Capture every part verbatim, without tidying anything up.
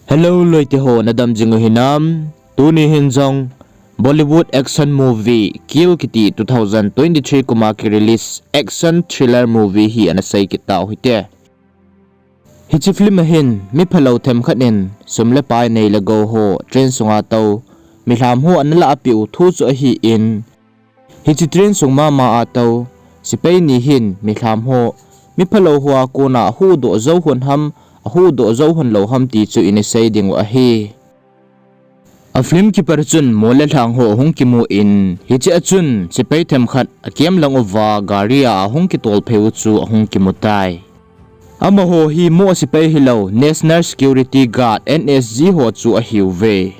Hello loite ho, nadam jing u hinam? Tuni hin jong Bollywood action movie Kill kiti two thousand twenty-three kum a ki release action thriller movie hi ana sei kit tau hite. Hiche film a hin mi phalou themkhat in sum le pai nei le gou ho train sunga tou milham ho ana lah a peh u thu chu ahin, hiche train sung mama a tou sepai ni hin milham ho mi phalou ho a kona ahuhdoh jou hon ham, ahuhdoh jou hon lou ham ti chu ina sei ding u ahi. A film kipat chun mol le lhang ho ahung kimu in, hiche a chun sepai themkhat a camp lang uva gari a ahung kitol phei u chu ahung kimu tai. Amaho hi moh sepai hilou, National Security Guard, N S G ho chu ahiuve.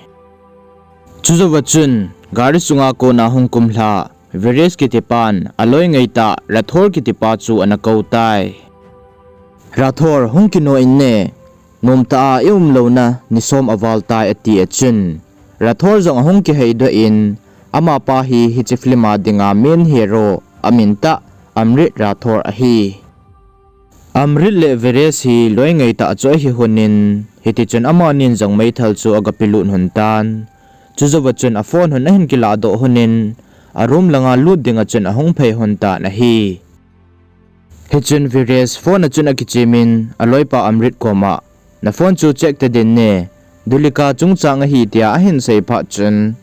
Chujouva chun gari sunga kona hung kumlha Viresh kitipan aloi ngaitah Rathore kitipa chu ana kou tai. Rathore, hung kino in ne, nomtah a i um louna ni som aval tai, ati a chun Rathore jong ahung kiheidoh in, amapa hi hiche film a dinga main hero amin tah Amrit Rathore ahi. Amrit le Viresh hi loi ngaitah chu ahi hon in, hitichun amanin jong meithal chu aga pelut hon tan. Chujouva chun a phone hon ahin kilahdoh hon in, a room langa lut dinga chun ahung phei hon tan ahi. Hichun Viresh phone a chun akichim in, aloipa Amrit koma, na phone chu check ta din ne, Dulika chungchang ahi, tia ahin sei phat chun,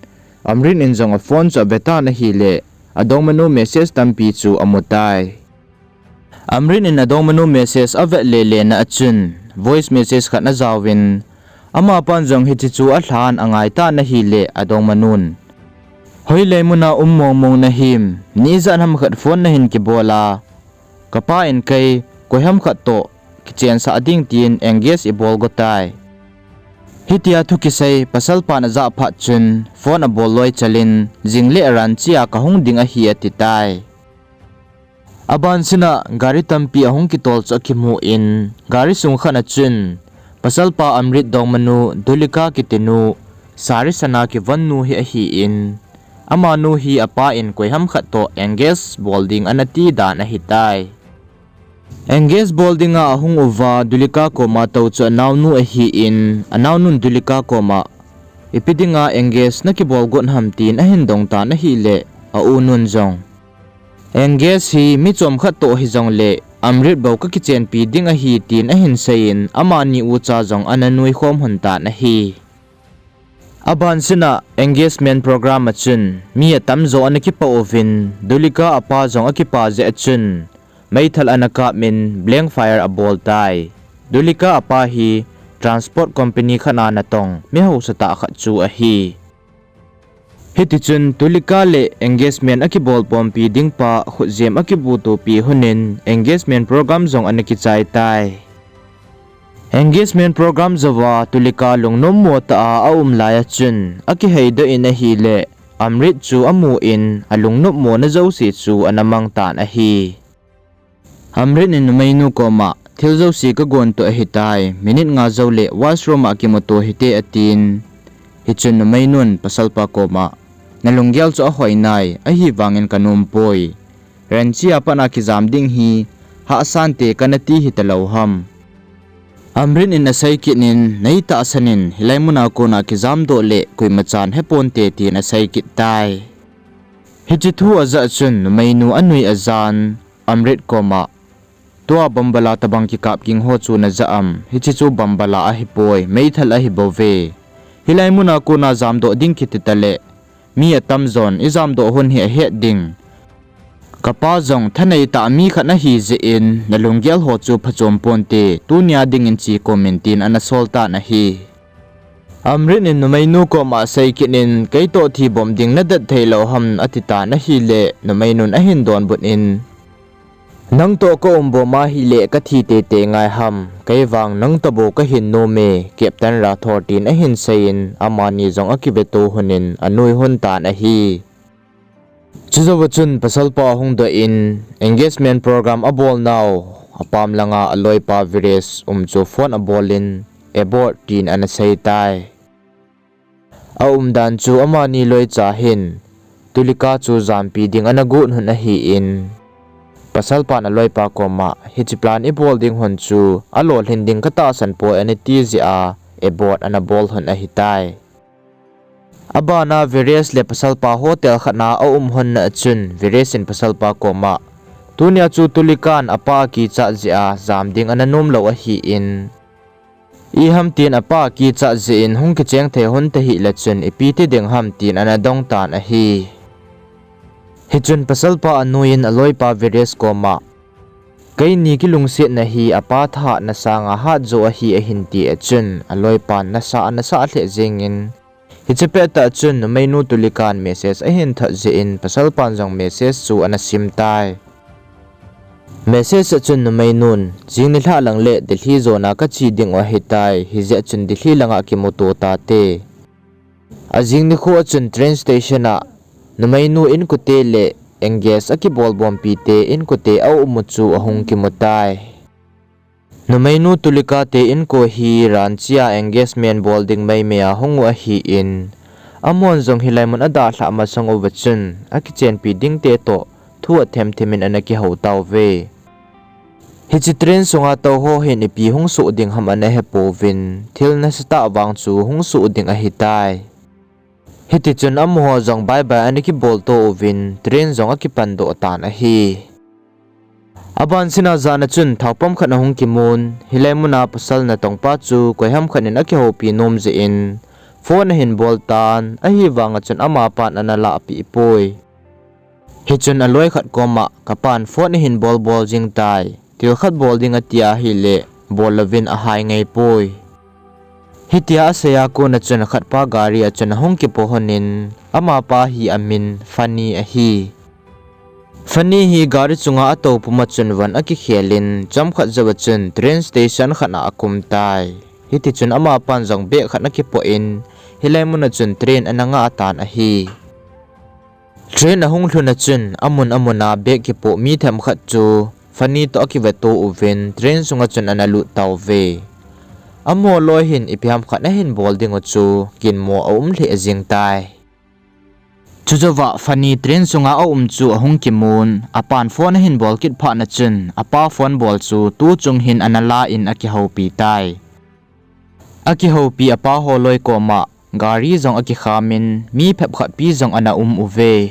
Amrit in jong a phone chu ave tan ahile, adongmanu message tampi chu amu tai. Amrit in adongmanu message avet lele na a chun, voice message khat ana jaovin, amapan jong hiche chu alhan angai tan ahile, adongmanun, hoilai muna um mongmong nahim, ni ijat ham khat phone nahin kibol a, kapa in kei koiham khat toh kichensah ding tin engage ibol go tai. Hitia thu kisei pasalpan ajah phat chun phone abol loi chal in, jing le Ranchi a kahung ding ahi, ati tai. Abansina gari tampi ahung kitol chu akimu in, gari sung khat a chun pasalpa Amrit dongmanu Dulika kitinu, Sari Sana kivon nu hi ahin, amanu hi apa in koiham khat toh engage bol ding ana ti dan ahitai. Engage bol dinga ahung uva Dulika koma tou chu anaonu ahin, anaonun Dulika koma, ipi dinga engage nakibol got ham, tin ahin dong tan ahile, aunun jong, engage hi mi chomkhat toh hijongle Amrit bou kakichenpi ding ahi, tin ahin seiyin, amani ucha jong ana nuikhom hon tan ahi. Abansina engagement program a chun mi atamjo ana kipoh uvin, Dulika apa jong akipa jeh a chun meithal ana kap in blank fire abol tai. Dulika apa hi transport company khat a natong mi hausatah khat chu ahi. Hitichun Dulika le engagement akibol pompi dingpa khutjem akibutopi hon in engagement program jong ana kichai tai. Engagement program jouva Dulika lungnommo tah a aum lai a chun akiheidoh in ahile, Amrit chu amu in alungnopmona jouse chu ana mang tan ahi. Amrit in numeinu koma, thil jouse kagon toh ahitai, minute nga joule washroom a kimuto hite, atin. Hichun numeinun pasalpa koma, nalunggel chu ahoi nai, ahivangin kanompoi. Ranchi a pat a kijam ding hi hahsante kanati hitalou ham? Amrit in asei kit in, nei tahsan in, hilai muna kona kijamdoh le koimachan heponte, tin asei kit tai. Hiche thu ajah chun numeinu anui ajan, Amrit koma, tua bombala tobang kikap ging ho chu najah am? Hiche chu bombala ahipoi, meithal ahibouve. Hilai muna kona jamdoh ding kiti tale, mi atamjon ijamdoh hon hi ahet ding. Kapa jong thanei tah mi khat nahi jeh in nalunggel ho chu phachom ponte, tunia dingin chekom in, tin ana sol tan ahi. Amrit in numeinu koma asei kit in, keitoh thibom ding nadet theilou ham, ati tan ahile, numeinun ahin donbut in, nangtoh kaumbom ahile kathi teitei ngai ham? Keivang nang tobou kahin nome, Captain Rathore, tin ahin seiyin, amani jong akiveto hon in anui hon tan ahi. Chujouva chun pasalpa ahung doh in, engagement program abolnau apam langa aloipa Viresh um chu phone abol in, abort, tin ana sei tai. Aumdan chu amani loicha hin Dulika chu jampi ding ana got hon ahin, pasalpan aloipa koma, hiche plan ibol ding hon chu alolhin ding katahsan poi, anati jeh a, abort ana bol lhon ahitai. Abana Viresh le pasalpa hotel khat na aum lhon na achun Viresh in pasalpa koma, tunia chu Tulikan apa akichat jeh a jam ding ana nom lou ahin, iham tin apa akichat jeh in hung kicheng thei lhon tahih le chun ipi ti ding ham tin ana dong tan ahi. Hichun pasalpa anuiyin aloipa Viresh koma, keini kilungsetna hi apa thahatna sanga hatjo ahi ahin ti achun aloipan nasa anasah lheh jengin, hiche pettah chun numeinu Tulikan message ahin thot jeh in pasalpan jong message chu ana sim tai. Message achun numeinun, jing nilhah lang le Delhi jona kache dingu ahitai, hijeh chun Delhi langa kimuto tate. Ajing nikho achun train station a numeinu inkote le engage akibol bompi te inkote aumu chu ahung kimutai. Numeinu Tulika te inko hi Ranchi a engagement bol ding maimai a hungu ahin, amahon jong hilai mun adalhah masang uva chun akichenpi dingte toh thu athem them in ana kihou tauve. Hiche train sunga touho hin ipi hung soh ding ham ana hepouvin, thil nasatah vang chu hung soh ding ahitai. Hitichun amaho jong bye bye ana kibolto uvin train jong akipandoh tan ahi. Abansina jana chun thaopam khat ahung kimun, hilai muna pasal natongpa chu koiham khat in akihoupi nom jeh in phone ahin bol tan, ahivanga chun amapan ana lahpeh poi. Hichun aloi khat koma, kapan phone ahin bolbol jing tai, thil khat bol ding atia ahile bol louvin ahai ngai poi. Hitia aseiya kona chun khatpa gari a chun ahung kipo lhonin, amapa hi amin Fanny ahi. Fanny hi gari chunga atou puma chun von akikhelin, chomkhat jouva chun train station khat a akum tai. Hitichun amapan jong bag khat akipoh in, hilai muna chun train ana ngah tan ahi. Train ahung lhuna chun amun amuna bag kipoh mi themkhat chu Fanny toh akiveto uvin train sunga chun ana lut tauve. Amaho loi hin ipi ham khat ahin bol dingu chu ginmo aum lheh jeng tai. Chujouva Fanny train sunga aum chu ahung kimun, apan phone ahin bol kit phatna chun apa phone bol chu tuchung hin ana la in akihoupi tai. Akihoupi apaho loi koma gari jong akikhamin, mi phepkhat pi jong ana um uve.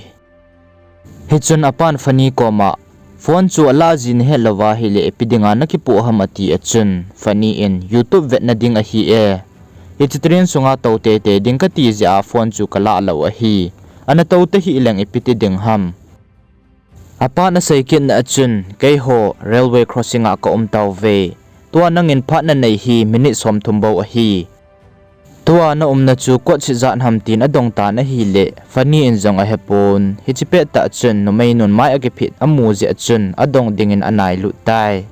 Hichun apan Fanny koma, phone chu alah ji nahet louva ahile ipi dinga nakipoh ham ati achun, Fanny in YouTube vetna ding ahi e. Hiche train sunga tou teitei ding kati jeh a phone chu kalah lou ahi. Ana tou tahih leng ipi ti ding ham. Apan asei kitna achun, keiho railway crossing a kaum tauve. Tua nangin phat nanei hi minute somthum bou ahi. Tua naumna chu coach ijat ham tin adong tan ahile, Fanny in jong ahepon, hiche pettah chun numeinun mai akiphit amu jeh achun adong dingin anailut tai.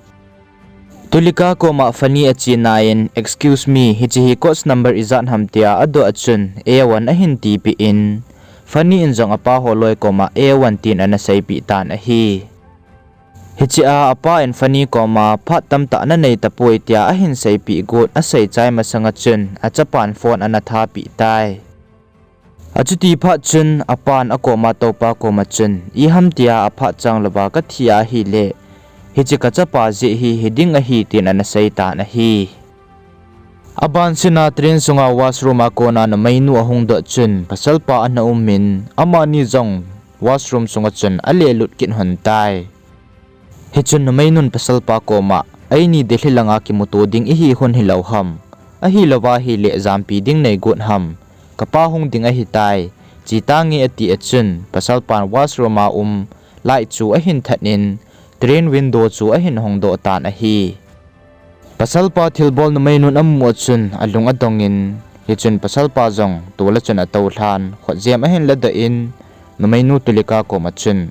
Tulika koma Fanny achenna in, excuse me, hiche hi coach number ijat ham tia adoh achun, A one ahin tipeh in, Fanny in jong apaho loi koma A one tin ana seipeh tan ahi. Hichea apa in Fanny koma phat tamtah nanei tapoi tia ahin seipeh got asei chai masanga chun achapan phone ana thapeh tai. Achuti phat chun apan akoma toupa koma chun, iham tia aphat chang louva kathi ahile, hiche kachapa jeh hi hiding ahi tin ana sei tan ahi. Abansina train sunga washroom a kona numeinu ahung doh chun pasalpa ana umin, amani jong washroom sunga chun alelut kit lhon tai. Hichun numeinun pasalpa koma, eini Delhi langa kimuto ding ihi lhon hilou ham? Ahilouva ahile jampi ding neigot ham? Kapa hung ding ahitai, che tange ati achun pasalpan washroom a um light chu ahin that in, train window chu ahin hongdoh tan ahi. Pasalpa thilbol numeinun amu achun alung adongin, hichun pasalpa jong tola chun atoulhan, khutjem ahin ladoh in, numeinu Tulika koma chun,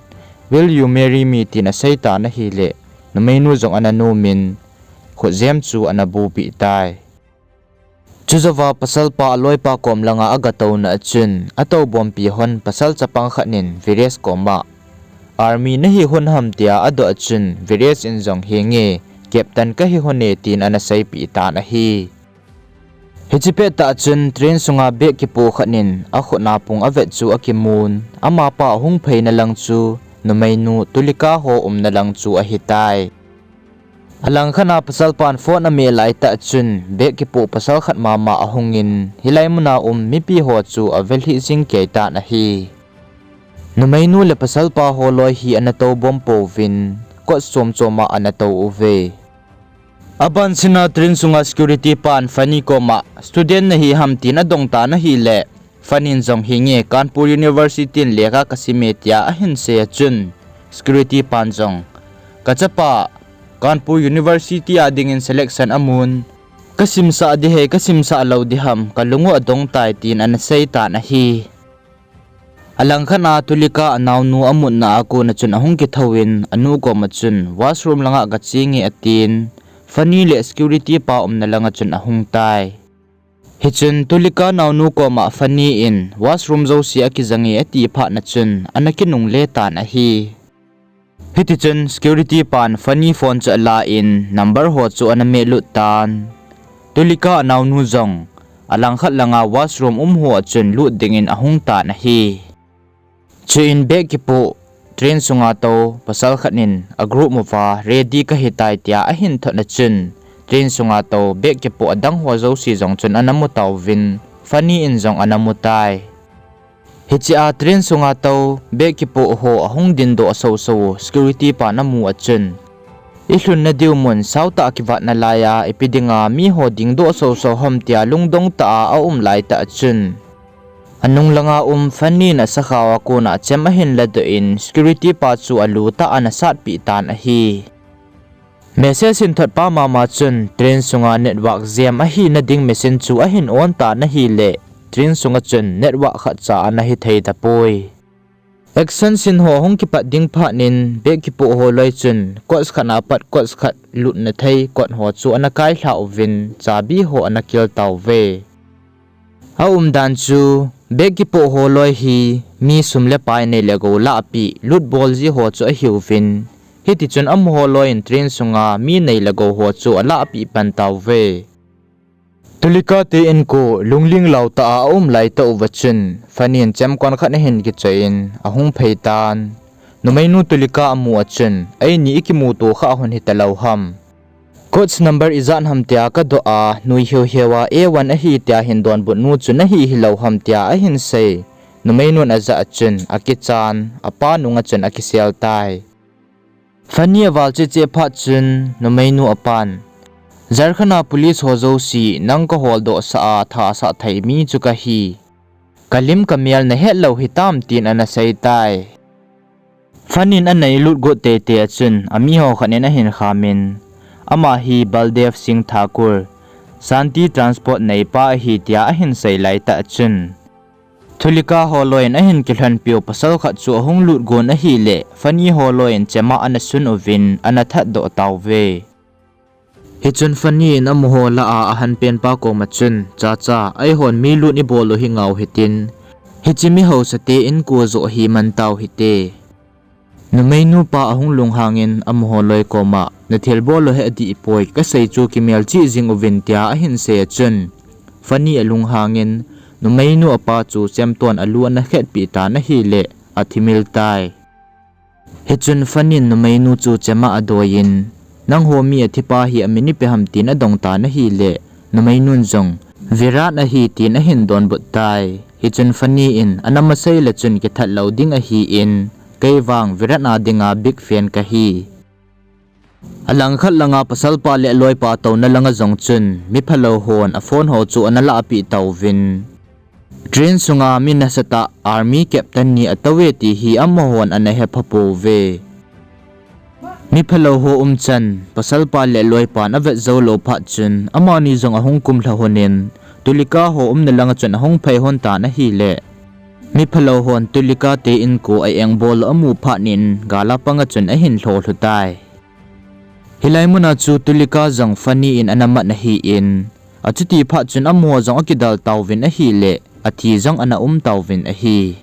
will you marry me tin asei tan ahile, numeinu jong ana nomin, khutjem chu ana bupeh tai. Chujouva pasalpa aloipa kom langa agatouna achun, atoubompi lhon pasal chapang khat in Viresh koma, army nahi lhon ham tia adoh achun, Viresh in jong henge, captain kahi lhon e tin ana seipeh tan ahi. Hiche pettah chun train sunga bag kipoh khat in akhutna pung avet chu akimun, amapa ahung pheina lang chu, numeinu Tulika ho umna lang chu ahitai. Alangkhat a pasalpan phone ameh laitah chun bag kipoh pasal khat mama ahungin, hilai muna um mipi ho chu avelhih jing keitan ahi. Numeinu le pasalpa holoi hi ana toubom pouvin, kot chom choma ana tou uve. Abansina train sunga security pan Fanny koma, student nahi ham tin adongtan ahile, Fanny in jong hinge Kanpur University in lekha kasime tia ahinsei a chun, security pan jong, kachapa, Kanpur University a dingin selection amun, kasimsah dihei, kasimsah lou diham, kalungu adongtai tin ana seitan ahi. Alangkhat a Tulika anaonu amutna a kona chun ahung kithouvin, anu koma chun, washroom langa gachengi atin, Fanny le security pa umna langa chun ahungtai. Hichun Tulika naonu koma Fanny in, washroom jouse akijange ati phatna chun, ana kinungle tan ahi. Hitichun security pan Fanny phone chu alan, number ho chu ana mehlut tan. Tulika anaonu jong, alangkhat langa washroom um ho a chun lut dingin ahungtan ahi. Chuin bag kipoh, train sunga tou, pasal khat in agroup uva, ready kahitai tia ahin thotna chun, train sunga tou, bag kipoh adang ho jouse jong chun ana mutauvin, Fanny in jong ana mutai. Hichea train sunga tou, bag kipoh ho ahung dindoh soso u, security pan amu a chun, ilhunna diu mun sautah a kivatna laiya, ipi dinga miho dingdoh soso ham tia lungdong tah a aum laitah chun, anung langa um Fanny in asakhao a kona chem ahin ladoh in, security pa chu alutah a ana satpeh tan ahi. Message hin thotpa mama chun train sunga network jam ahina ding machine chu ahin on tan ahile, train sunga chun network khatcha ana hithei tapoi. Action scene ho hung kipat ding phatnin bag kipoh holoi chun coach khat a pat coach khat lutna thei kot ho chu ana kailhah uvin, chabi ho ana kil tauve. Aumdan chu, bag kipoh holoi hi mi sum le pai nei le gou lahpeh, lut bol ji ho chu ahiuvin. Hitichun amaho loi in train sunga mi nei le gou ho chu alahpeh pan tauve. Tulika te inko lungling lau tah a aum laitah uva chun, Fanny in chemkon khat ahin kichoi in ahung phei tan. Numeinu Tulika amu a chun, eini ikimuto kha hon hitalou ham. Coach number ijat ham tia kadoh a, nui hiu hiu a A one ahi tia hin donbut nu chu nahi hilou ham tia ahin sei. Numeinun ajah a chun, akichan, apa nunga chun akisel tai. Fanny aval cheh cheh phat chun, numeinu apan, Jharkhand a police ho jouse, nang kaholdoh sah a, thasah thei mi chu kahi. Kalim kamel nahet lou hitam tin ana sei tai. Fanny in anailut got teitei a chun, amiho khat in ahin khamin, ama hi Baldev Singh Thakur, Shanti Transport neipa ahi tia ahin sei laitah chun, Tulika holoi in ahin kilhonpiu pasal khat chu ahung lut gon ahile, Fanny holoi in chema ana sun uvin, ana thatdoh tauve. Hichun Fanny in amaho lah a ahanpenpa koma chun, Chacha, eihon mi lut ibol u hi ngau hitin, hiche mi haosate inko joh hi mantau hite. Numeinupa ahung lunghangin amaho loi koma, nathilbol u hi adihpoi, kasei chu kimelchih jing uvin tia ahin sei a chun, Fanny alunghangin, numeinu apa chu chemton alu ana khetpeh tan ahile, athimil tai. Hichun Fanny in numeinu chu chema adoiyin, nangho mi athipa hi amin ipi ham tin adongtan ahile, numeinun jong, Virat ahi tin ahin donbut tai. Hichun Fanny in, anam asei le chun kithat lou ding ahin, kei vang Virat a dinga big fan kahi. Alangkhat langa pasalpa le loipa touna langa jong chun, miphalou hon aphone ho chu ana lahpeh tauvin. Train sunga mi nasatah army captain ni atouve ti hi amahon ana hepha pouve. Miphalou ho umchan, pasalpa le loipan avet joulou phat chun, amani jong ahung kumlha honin, Tulika ho umna langa chun ahung phei hon tan ahile, miphalou hon Tulika te inko a engbol u amu phatnin, gal a panga chun ahin lholhu tai. Hilai muna chu Tulika jong Fanny in ana mat ahin, achuti phat chun amaho jong akidal tauvin ahile, athi jong ana um tauvin ahi.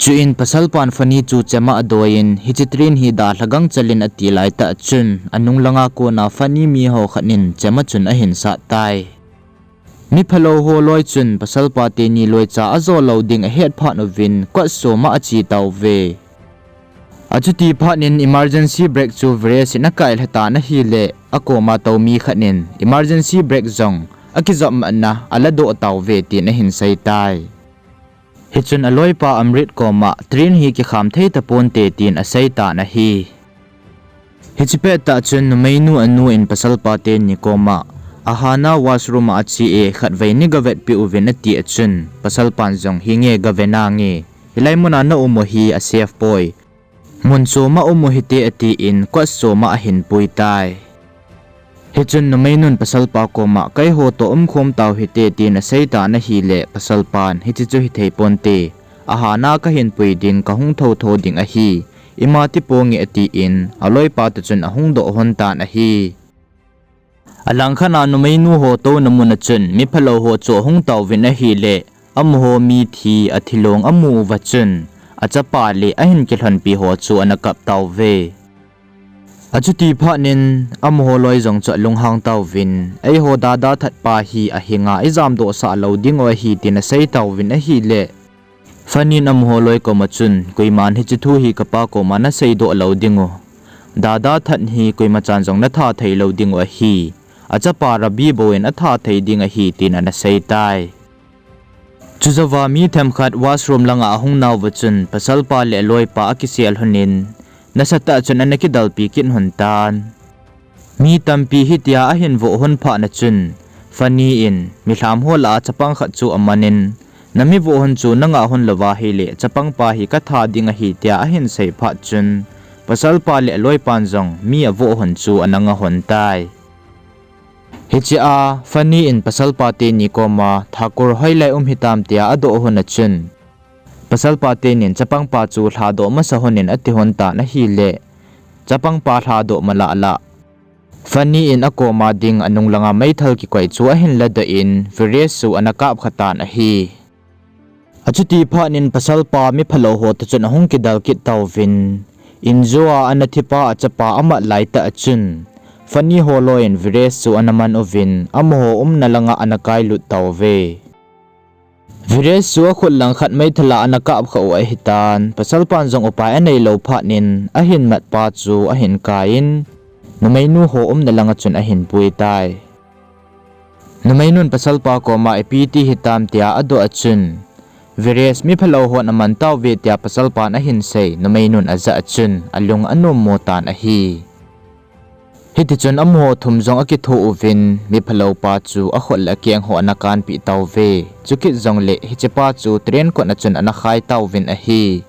Chuin pasalpan Fanny chu chema adoiyin, hiche train hi dalha gangchel in ati laitah chun, anung langa kona Fanny miho khat in chema chun ahin sat tai. Miphalou ho loi chun pasalpa teni loicha ajo lou ding ahet phat uvin kot soma ache tauve. Achuti phat in emergency brake chu Viresh in akailha tan ahile, akoma tou mi khat in emergency brake jong akijop matna aladoh tauve tin ahin sei tai. Hichun aloipa Amrit koma train hi kikham thei taponte tin asei tan ahi. Hiche pettah chun numeinu anu in pasalpa teni koma, Ahana washroom a ache e, khatvei nei gavetpeh uvin ati a chun, pasalpan jong, hinge gave nange, hilai muna naum u hi asafe poi. Mun choma um u hite atin, coach choma ahin pui tai. Hichun numeinun pasalpa koma, keiho toh umkhom tau hite tin asei tan ahile, pasalpan, hiche chu hithei ponte. Ahana kahin pui ding, kahung thotho ding ahi. Ima ti ponge atin, aloipa toh chun ahung doh lhon tan ahi. Alangkhat a numeinu ho touna muna chun, miphalou ho chu ahung tauvin ahile, amaho mithi, athilong amu uva chun, achapa le ahin kilhonpi ho chu ana kap tauve. Achuti phat in, amaho loi jong chu alunghang tauvin, eiho Dada That pa hi ahinga ijamdoh sah lou dingu ahi tin asei tauvin ahile, Fani in amaho loi koma chun, koiman hiche thu hi kapa koma naseidoh lou dingu. Dada That hi koimachan jong natha thei lou dingu ahi. Achapa Rabi bouvin atha thei ding ahi tin ana sei tai. Chujouva mi themkhat washroom langa ahung nauva chun, pasalpa le aloipa akisel lhonin, nasatah chun ana kidalpi kit lhon tan. Mi tampi hitia ahin voh lhon phatna chun, Fani in, milham ho lah a chapang khat chu aman in, nami voh lhon chu nanga lhon louva ahile, chapangpa hi katha ding ahi tia ahin sei phat chun, pasalpa le aloipan jong mi avoh lhon chu ana nga lhon tai. Hichea, Fani in pasalpa teni koma, Thakur hoilai um hitam tia adoh lhon a chun, pasalpa tenin chapangpa chu lhadoh masa lhonin ati lhon tan ahile, chapangpa lhadoh malahlah, Fani in akoma ding anung langa meithal kikoi chu ahin ladoh in, Viresh chu ana kapkha tan ahi. Achuti phat in pasalpa miphalou ho toh chun ahung kidal kit tauvin, injoa ana thipa achapa amat laitah a chun, Fani ho loiyin Viresh chu ana man uvin, amaho umna langa ana kailut tauve. Viresh chu akhut langkhat meithal a ana kapkha u ahitan, pasalpan jong upai aneilou phat in ahin matpa chu ahin kai in, numeinu ho umna langa chun ahin pui tai. Numeinun pasalpa koma ipi ti hitam tia adoh a chun, Viresh miphalou hon aman tauve tia pasalpan ahin sei, numeinun ajah a chun alung anommo tan ahi. Hitichun amaho thum jong akitho uvin, miphaloupa chu akhut le akeng ho ana kanpeh tauve. Chukit jongle hichepa chu train kot a chun ana khai tauvin ahi.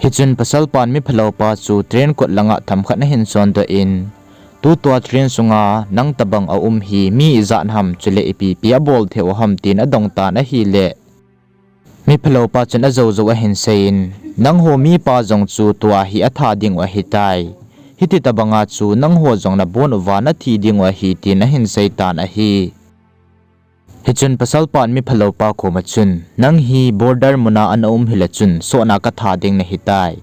Hichun pasalpan miphaloupa chu train kot langa themkhat ahin sondoh in, tutua train sunga nang tobang aum hi mi ijat ham chule ipipi abol theiyu ham tin adong tan ahile, miphaloupa chun ajoujou ahin seiyin, nangho mipa jong chu tua hi atha dingu ahitai. Hiti tobanga chu nangho jong nabon uva nathi dingu ahi tin ahin seitan ahi. Hichun pasalpan miphaloupa koma chun, nang hi border muna ana um hile chun sohna katha ding nahitai.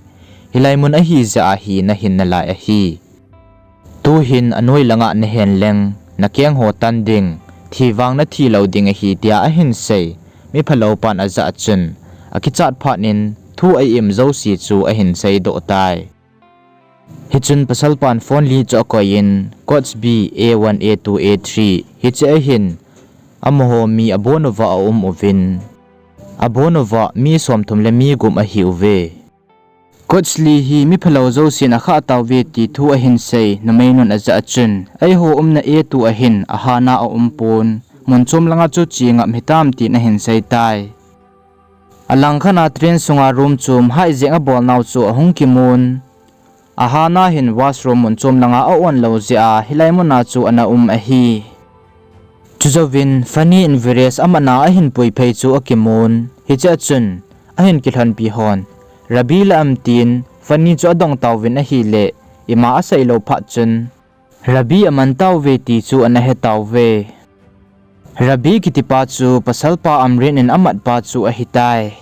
Hilai mun ahijeh a hi nahin nalai ahi. Tuhin anoi langa nahen leng, nakeng ho tan ding, thi vang nathi lou ding ahi tia ahin sei, miphaloupan ajah a chun, akichat phat in thu a-im jouse chu ahin seidoh tai. Hichun pasalpan phone li chu akoiyin, coach B, A one, A two, A three, hiche ahin, amaho mi abon uva aum uvin, abon uva mi somthum le mi gup ahiuve. Coach Lee hi miphalou jousen akhah tauve ti thu ahin sei, numeinun ajah a chun, eiho umna A two ahin, Ahana aumpon, mun chom langa chu che ngap hitam tin ahin seitai. Alangkhat a train sunga room chom haijeng abolnau chu ahung kimun, Ahana hin washroom mun chom langa a-on lou jeh a hilai muna chu ana um ahi. Chujouvin Fani in Viresh amatna ahin puiphei chu akimun, hichea chun ahin kilhonpi hon, Rabi la am tin, Fani chu adong tauvin ahile, ima aseilou phat chun, Rabi aman tauve ti chu ana he tauve. Rabi kitipa chu pasalpa Amrit in amatpa chu ahitai.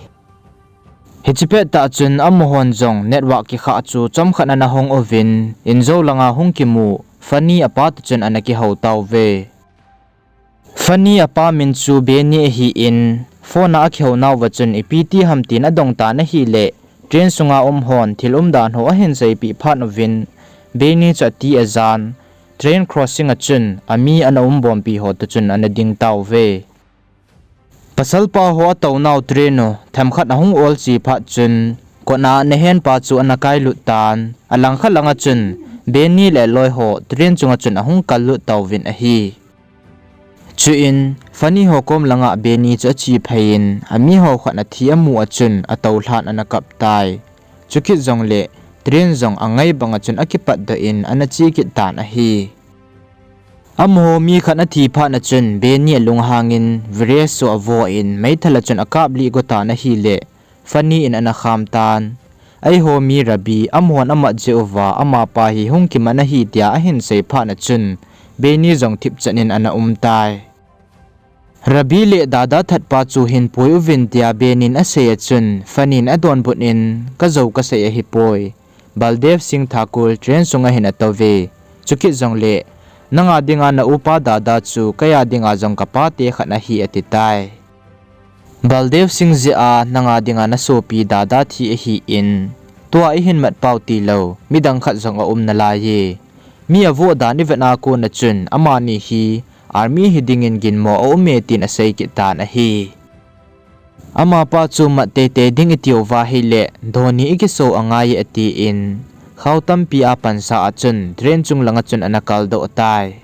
Hiche pettah chun amahon jong network kikhah chu chomkhat ana hong uvin, injou langa hung kimu Fani apa toh chun ana kihou tauve. Fani apa min chu Benny ahin, phone a akihounauva chun ipi ti ham tin adongtan ahile, train sunga um hon thil umdan ho ahin seipeh phat uvin, Benny chu ati ajan, train crossing a chun ami ana um bompi ho toh chun ana ding tauve. Pasalpa ho atounau train u themkhat ahung ol che phat chun, kotna ana henpa chu ana kailut tan, alangkhat langa chun Benny le aloi ho train chunga chun ahung kallut tauvin ahi. Chuin, Fanny ho kom langa Benny chu ache phei in, amiho khat athi amu a chun, atoulhan ana kap tai. Chukit jongle, train jong angai banga chun akipatdoh in, ana che kit tan ahi. Amaho mi khat athi phat a chun, Benny alunghangin, Viresh chu avo in, meithal a chun akaplih go tan ahile, Fanny in ana kham tan. Eiho mi Rabi, amahon amat jeh uva, amapa hi hung kiman ahi tia ahin sei phat a chun, Benny jong thipchan in ana um tai. Rabi le Dada thatpa chu hinpui uvin tia Benny in asei a chun, Fanny in adonbut in, kajou kasei ahipoi. Baldev Singh Thakur train sunga hin atouve. Chukit jongle, nanga dinga na upa Dada chu, keia dinga jong kapate khat ahi ati tai. Baldev Singh jeh a nanga dinga nasopi Dada thi ahin, tua ihin mat pau tilou, midang khat jong aum nalai e. Mi avoh dan ivet a kona chun, amani hi army hidingin ginmo aume tin asei kit tan ahi. Amapa chu mat teitei ding itiuva ahile, Dhoni ikiso angai e atin, khao tampi a pansa a chun, train chung langa chun ana kaldoh tai.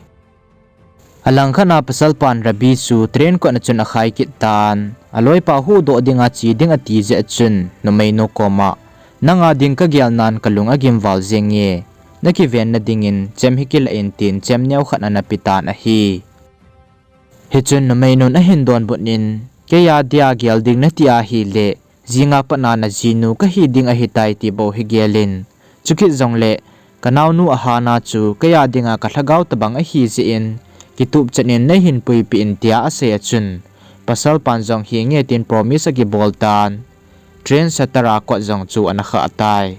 Alangkhat a pasalpan Rabi chu train kot a chun akhai kit tan, aloipa huhdoh dinga che ding ati jeh a chun, numeinu koma, nanga ding kagel nan kalung agimval jenge, nakivenna dingin chem hi kilah in tin chem neo khat ana pe tan ahi. Hichun numeinun ahin donbut in, keia dia gel ding nati ahile, jinga pat a najinu kahi ding ahitai ti bou hi gelin. Chukit jongle, kanaonu Ahana chu keia dinga kalhagao tobang ahi jeh in, kitupchan in neihin puipeh in tia asei a chun, pasalpan jong henge tin promise akibol tan, train shutter a kot jong chu ana khah tai.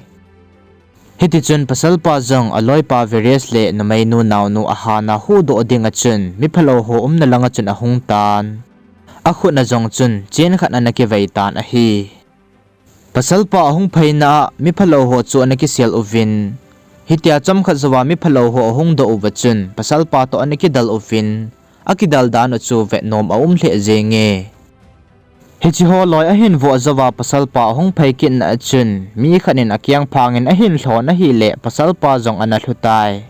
Hitichun pasalpa jong aloipa Viresh le numeinu naonu Ahana huhdoh dinga chun miphalou ho umna langa chun ahung tan. Akhut a jong chun chain khat ana kivei tan ahi. Pasalpa ahung phaina a miphalou ho chu ana kisel uvin, hitia chomkhat jouva miphalou ho ahung doh uva chun pasalpa toh ana kidel uvin, akidel dan u chu vetnom aum lheh jenge. Hiche ho loi ahin voh jouva pasalpa ahung phei kitna a chun, mi khat in akeng phangin ahin lhon ahile pasalpa jong ana lhu tai.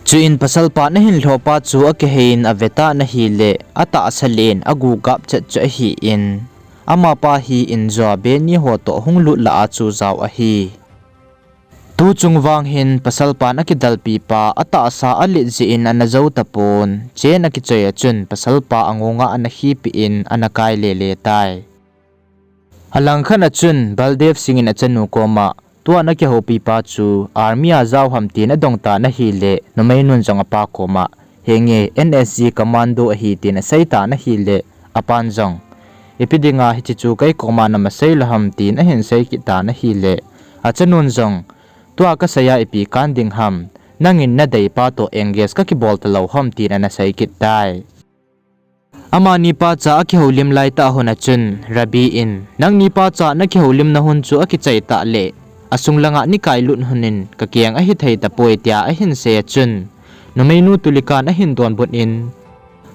Chuin pasalpan ahin lhopa chu akiheiyin ave tan ahile, atahsa leh in agu gap chet chu ahin, amapa hi injo a Benny ho toh hung lut lah a chu jao ahi. Tuchung vang hin pasalpan akidelpi pa atahsa alet jeh in ana jou tapon, chain akichoi a chun pasalpa angonga ana khipeh in ana kai lele tai. Alangkhat a chun Baldev Singh in achanu koma, tua nakihoupi pa chu army a jao ham tin adong tan ahile, numeinun jong apa koma, henge N S G commando ahi tin asei tan ahile, apan jong, ipi dinga hiche chu kei koma nama seilou ham tin ahin sei kit tan ahile, achanun jong, tua kasei a ipi kan ding ham, nangin nadeipa toh engage kakibol talou ham tin ana sei kit tai. Amani pacha akihoulim laitah hun a chun, Rabi in, nangni pacha nakihoulimna hun chu akichai tah leh, asung langa nikailut hun in kakeng ahithei tapoi tia ahin sei a chun, numeinu Tulikan ahin donbut in,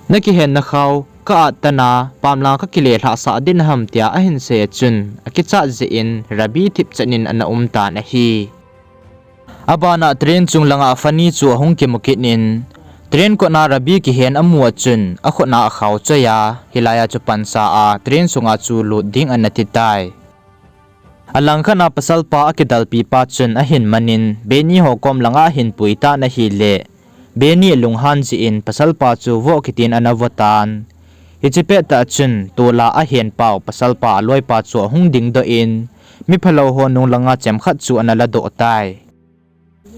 nakihenna khao ka-at tan a, pamlang kakile lhahsah ding ham tia ahin sei a chun, akichat jeh in Rabi thipchan in ana um tan ahi. Abana train chung langa Fanny chu ahung kimu kit in, train kotna Rabi kihen amu a chun, akhutna akhao choi a, hilai a chu pansa a train sunga chu lut ding ana ti tai. Alangkhat a pasalpa akidelpi pa chun ahin man in, Benny ho kom langa ahin pui tan ahile, Benny alunghan jeh in pasalpa chu voh kit in ana vo tan. Hiche pettah chun, tol a ahen pau pasalpa aloipa chu ahung dingdoh in, miphalou ho nung langa chemkhat chu ana ladoh tai.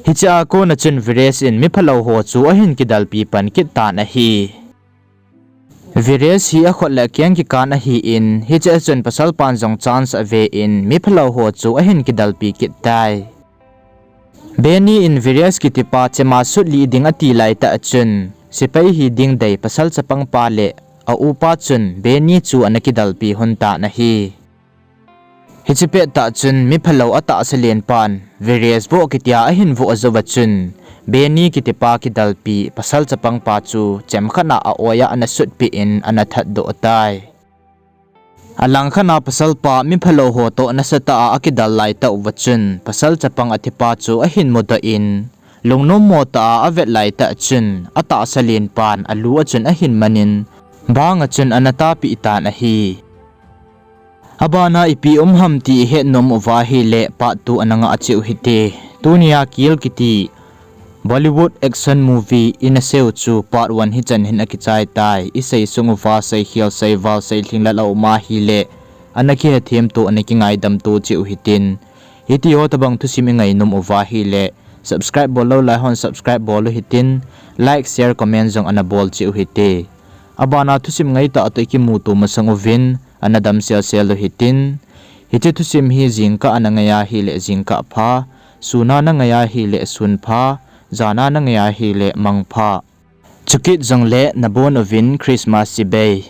Hiche a kona chun Viresh in miphalou ho chu ahin kidelpi pan kit tan ahi. Viresh hi akhut le akeng kikan ahin, hiche a chun pasalpan jong chance ave in, miphalou ho chu ahin kidelpi kit tai. Benny in Viresh kitipa chema sut lih ding ati laitah a chun, sepai hiding dei pasal chapangpa le a-upa chun Benny chu ana kidelpi lhon tan ahi. Hiche pettah chun miphalou atahsa lenpan Viresh vo kitia ahin voh jouva chun, Benny kitipa kidalpi pasal chapangpa chu chemkhat a a-oi a ana sutpeh in ana thatdoh tai. Alangkhat a pasalpa miphalou ho toh nasatah a akidal laitah uva chun, pasal chapang athipa chu ahin mudoh in, lungnommo tah a avet laitah chun, atahsa lenpan alu a chun ahin manin, banga chun ana tapeh tan ahi. Abana ipi um ham ti ihet nom uva ahile part two ana ngah cheh u hite. Tunia Kill kiti Bollywood action movie ina seiyu chu part one hichan hin akichai tai. Isei sung uva seikhel, seival, seilhing lal aum ahile, ana kihethem to, ana kingaidam to cheh u hitin. Hitiho tobang thusim ingainom uva ahile, subscribe bollou lai hon subscribe bol u hitin, like, share, comment jong ana bol cheh u hite. Abana thusim ngaitah toh ikimuto masang uvin, ana damselsel u hitin. Hiche thusim hi jingkah a nangai ahile jingkah pha, suna nangai ahile sun pha, jana nangai ahile mangpha. Chukit jongle nabon uvin Christmas chibai.